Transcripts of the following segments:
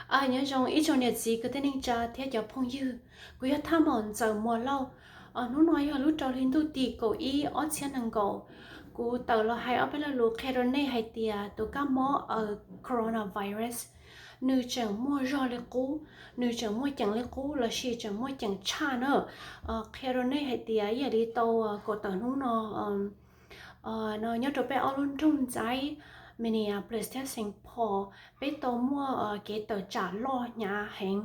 Nyob zoo ib tsoom niam txiv kwv tij neej tsa thiab cov phooj ywg, kuv yog Thaj Maum Ntxawm Muas Lauj. Hnub no yog lub rau hli ntuj tim kaum ib ob txhiab nees nkaum. Kuv tawm los hais ob peb lo lus qhia rau nej hais tias tus kab mob aws coronavirus nws tseem muaj zog li qub, nws tseem muaj ceem li qub lossis tseem muaj ceem tshaj na. Qhia rau nej hais tias ib yam li tau kaum tawm hnub no, no nyob rau peb ob lub nroog ntxaib Minneapolis thiab Saint Paul, peb tau muaj kev tawm tsam loj hnyav heev.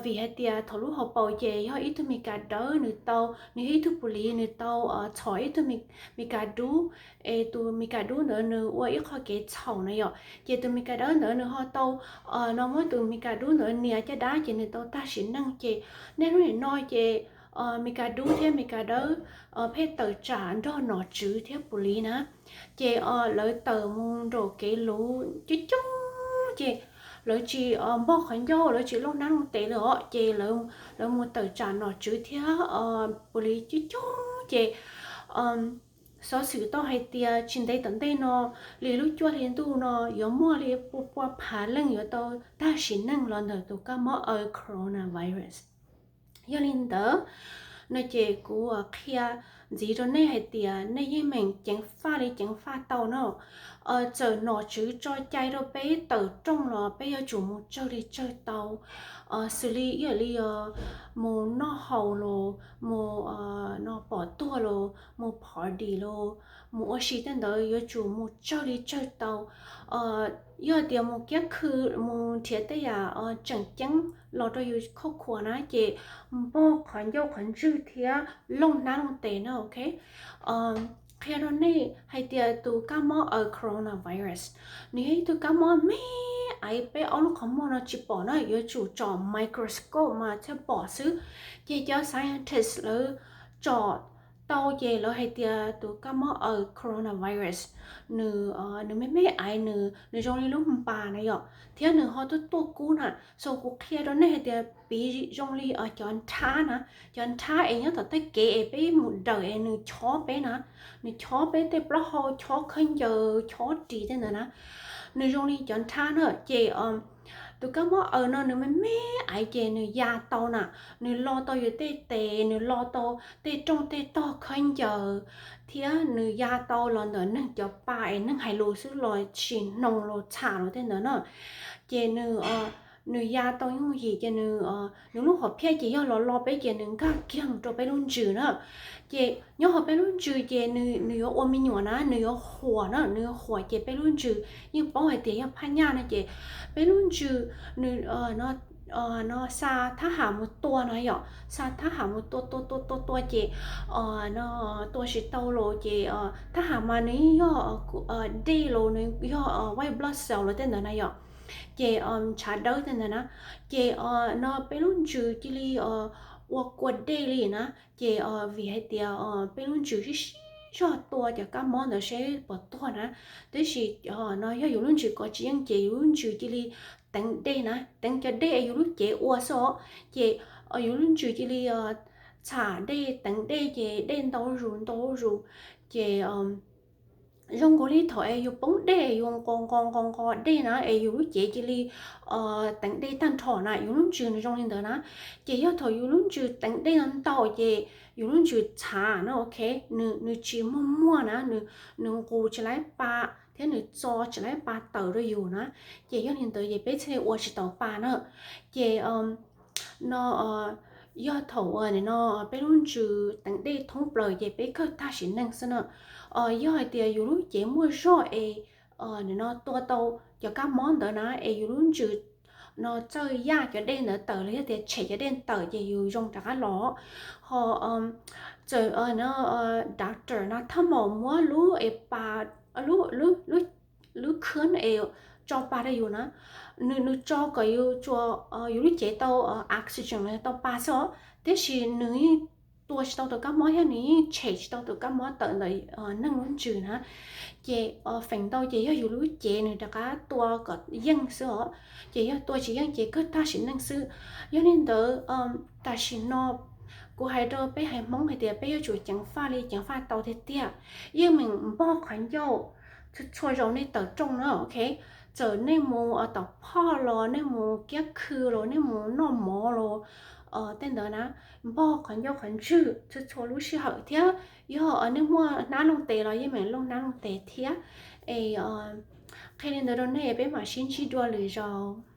Vim hais tias thaum lub hauv paus ces yog ib tug Mis Kas dawb nws tau, nws yog ib tug pus lis nws tau txhom ib tug Mis Kas dub, es tus Mis Kas dub ntawd nws ua ib qho kev txhaum na yom, ces tus Mis Kas dawb ntawd nws ho tau, no muab tus Mis Kas dub ntawd nias caj dab ces nws tau tag sim neej. Ces niaj hnub nim no ces Mis Kas dub thiab Mis Kas dawb pheej tawm tsam nrog nom tswv thiab pus lis na. Ces lawv tawm mus nraum kev luv coob coob ces lawv tsis npog qhov ncauj, lawv tsis looj hnab looj tes li os, ces lawv mus tawm tsam nom tswv thiab pus lis coob coob ces xov xwm tau hais tias tsis ntev tom ntej no li lub cuaj hli ntuj no yuav muaj li pua pua phav leej yuav tau tag sim neej los ntawm tus kab mob aws coronavirus. Yog li ntawd no ces kuv qhia ntxiv rau nej hais tias nej yeej meem ceev faj li ceev faj tau no. Txawm nom tswv tso cai rau peb tawm rooj los peb yuav tsum mus tsawg li tsawg tau. Xws li ib yam li mus noj haus los, mus no pom tuag los, mus party los, mus ua si tej ntawd yuav tsum mus tsawg li tsawg tau. Yog tias mus kiab khw, mus nrhiav tej yam tseem ceeb los rau yus khauj khuav na ces npog qhov ncauj qhov ntswg thiab looj hnab looj tes na, ok. Qhia rau nej hais tias tus kab mob aws coronavirus nws yog ib tug kab mob me aiv, peb ob lub qhov muag no tsis pom na, yuav tsum tsom microscope mas thiaj pom xwb. Ces cov scientist lawv tsom tau ces lawv hais tias tus kab mob aws coronavirus nws, nws me me aiv, nws, nws zoo li lub npas na yom, thiab nws ho tuaj tuaj kub na. So kuv qhia rau nej hais tias piv zoo li cov nrhab na, cov nrhab es nyob tom tej kev es peb mus dawm es nws chob peb na, nws chob peb tej plaub hau, chob khaub ncaws, chob ris tej ntawd na. Nws zoo li cov nrhab na ces tus kab mob aws no nws me me aiv ces nws ya tau na, nws lo tau yus tej tes, nws lo tau tej rooj tej tog khaub ncaws, thiab nws ya tau los ntawm neeg cov pa es neeg hais lus xwb los sis hnoos los txham los tej ntawd na. Ces nws, nws ya tau yooj yim ces nws, nws lub hom phiaj ces yog los lo peb ces nws nkag kiag mus rau peb lub ntsws na. Ces nyob hauv peb lub ntsws ces nws, nws yuav ua me nyuam na, nws yuav huam na, nws yuav huam ces peb lub ntsws yeej paub hais tias yog phaj nyaj no ces peb lub ntsws nws no xa thab ham mus tua no yom, xa thab ham mus tua tua tua tua tua ces no tua tsis tau los ces thab ham mas nws yeej yog dej los nws yog white blood cell los tej ntawd na yom, ces ntshav dawb tej ntawd na. Ces no peb lub ntsws cia li ua kua dej li na. Ces vim hais tias peb lub ntsws sib sib zog tua cov kab mob ntawd seb puas tuag na, tab sis no yog yus lub ntsws kov tsis yeej ces yus lub ntsws cia li teev dej na, teev cov dej es yus lub cev ua xwb os. Ces yus lub ntsws cia li txham dej teev dej ces dej ntau zus ntau zus ces zoo nkaus li thaum es yus poob dej yus nqos nqos nqos nqos dej na es yus lub cev cia li teev dej tag nrho na, yus lub ntsws nws zoo li ntawd na. Ces yog thaum yus lub ntsws teev dej ntau ces yus lub ntsws txhav na, ok, nws tsis muaj muag na, nws nqus tsis laib pa thiab nws txo tsis laib pa tawm rau yus na. Ces yog li ntawd ces peb thiaj li ua tsis tau pa na. Ces no yog thaum uas no peb lub ntsws teev dej thoob plaws ces peb kawg tag sim neej xwb na. Yog hais tias yus lub cev muaj zog es no tua tau cov kab mob ntawd na es yus lub ntsws no txawj yaj cov dej ntawd tawm los yog tias tshem cov dej tawm ces yus zoo rov qab los. Ho txawm no doctor no thaj maum muab lub es pa, lub khwb es tso pa rau yus na, nws, nws tso kom yus tsuas, yus lub cev tau oxygen los tau pa xwb os, tiam sis nws yeej tua tsis tau tus kab mob thiab nws yeej tshem tsis tau tus kab mob tawm ntawm neeg lub ntsws na. Ces feem ntau ces yog yus lub cev nws rov qab tua kom yeej xwb os. Ces yog tua tsis yeej ces kawg tag sim neej xwb. Yog li ntawd tam sim no kuv hais rau peb haiv Hmoob hais tias peb yuav tsum ceev faj li ceev faj tau tiag tiag, yeej meem npog qhov ncauj txhua zaus nej tawm rooj na, ok. txawm nej mus tom phoj los, nej mus kiab khw los, nej mus noj mov los, tej ntawd na, npog qhov ncauj qhov ntswg txhua txhua lub sij hawm thiab yog nej muaj hnab looj tes los yeej meem looj hnab looj tes thiab. Es qhia li ntawd rau nej, peb mam sib ntsib dua lwm zaus.